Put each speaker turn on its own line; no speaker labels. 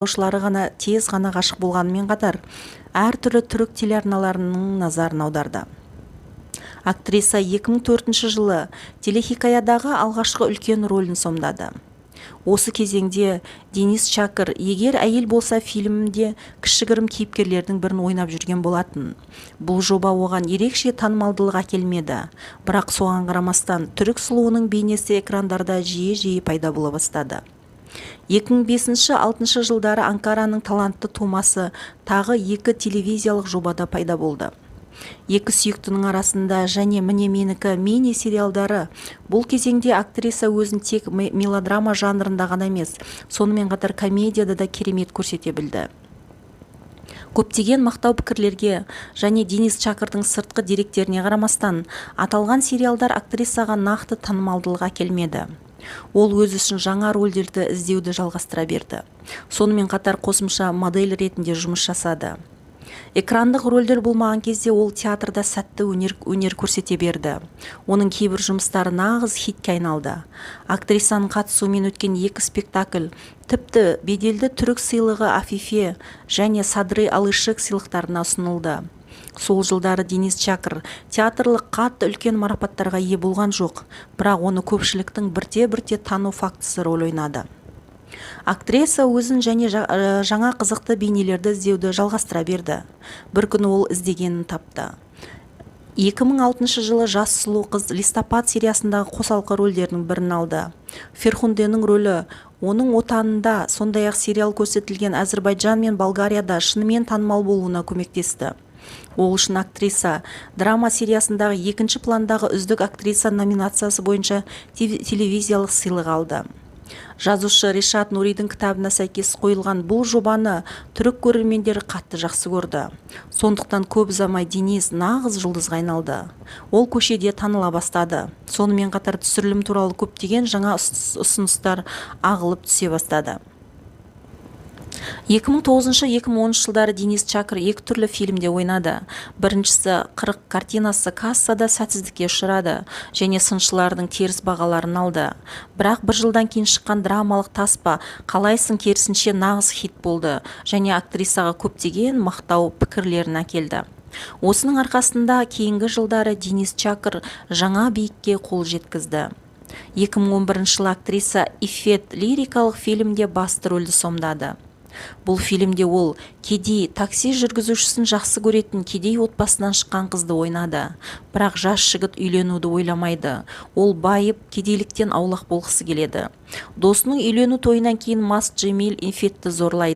Ғана тез ғана ғашық болғанымен қатар, әртүрлі түрік телеарналарының назарын аударды. Актриса 2004 жылы телехикаядағы алғашқы үлкен рөлін сомдады. Осы кезеңде Дениз Чакыр «Егер әйел болса» фильмінде кішігірім кейіпкерлердің бірін ойнап жүрген болатын. Бұл жоба оған ерекше танымалдылық әкелмеді, бірақ соған қарамастан түрік сұлуының бейнесі экрандарда жиі-жиі пайда бола бастады. 2005-6 жылдары Анкараның талантты тумасы тағы екі телевизиялық жобада пайда болды: «Екі сүйіктінің арасында» және «Міне менікі» мини-сериалдары. Бұл кезеңде актриса өзін тек мелодрама жанрында ғана емес, сонымен қатар комедияда да керемет көрсете білді. Көптеген мақтау пікірлерге және Дениз Чакырдың сыртқы деректеріне қарамастан, аталған сериалдар актрисаға нақты танымалдылық әкелмеді. Ол өзі үшін жаңа рөлдерді іздеуді жалғастыра берді, сонымен қатар қосымша модель ретінде жұмыс жасады. Экрандық рөлдер болмаған кезде ол театрда сәтті өнер көрсете берді. Оның кейбір жұмыстары нағыз хитке айналды. Актрисаның қатысуымен өткен екі спектакль тіпті беделді түрік сыйлығы Афифе және Садри Алышык сыйлықтарына ұсынылды. Сол жылдары Дениз Чакыр театрлық қатты үлкен марапаттарға ие болған жоқ, бірақ оны көпшіліктің бірте-бірте тану фактісі рөл ойнады. Актриса өзін және жаңа қызықты бейнелерді іздеуді жалғастыра берді. Бір күні ол іздегенін тапты. 2006 жылы жас сұлу қыз «Листопад» сериясындағы қосалқы рөлдердің бірін алды. Ферхунденің рөлі оның отанында, сондай-ақ сериал көрсетілген Әзірбайжан мен Болгарияда шынымен танымал болуына көмектесті. Ол үшін актриса драма сериясындағы екінші пландағы үздік актриса номинациясы бойынша телевизиялық сыйлық алды. Жазушы Решат Нуридің кітабына сәйкес қойылған бұл жобаны түрік көрермендері қатты жақсы көрді. Сондықтан көп ұзамай Дениз нағыз жұлдызға айналды. Ол көшеде таныла бастады, сонымен қатар түсірілім туралы көптеген жаңа ұсыныстар ағылып түсе бастады. 2009-2010 жылдары Дениз Чакыр екі түрлі фильмде ойнады. Біріншісі, «40» картинасы кассада сәтсіздікке ұшырады және сыншылардың теріс бағаларын алды. Бірақ бір жылдан кейін шыққан драмалық таспа «Қалайсың» керісінше нағыз хит болды және актрисаға көптеген мақтау пікірлерін әкелді. Осының арқасында кейінгі жылдары Дениз Чакыр жаңа биікке қол жеткізді. 2011 жылы актриса «Иффет» лирикалық фильмде басты рөлді сомдады. Бұл фильмде ол кедей такси жүргізушісін жақсы көретін кедей отбасынан шыққан қызды ойнады. Бірақ жас жігіт үйленуді ойламайды. Ол байып, кедейліктен аулақ болғысы келеді. Досының үйлену тойынан кейін мас Джемил Иффетті зорлайды.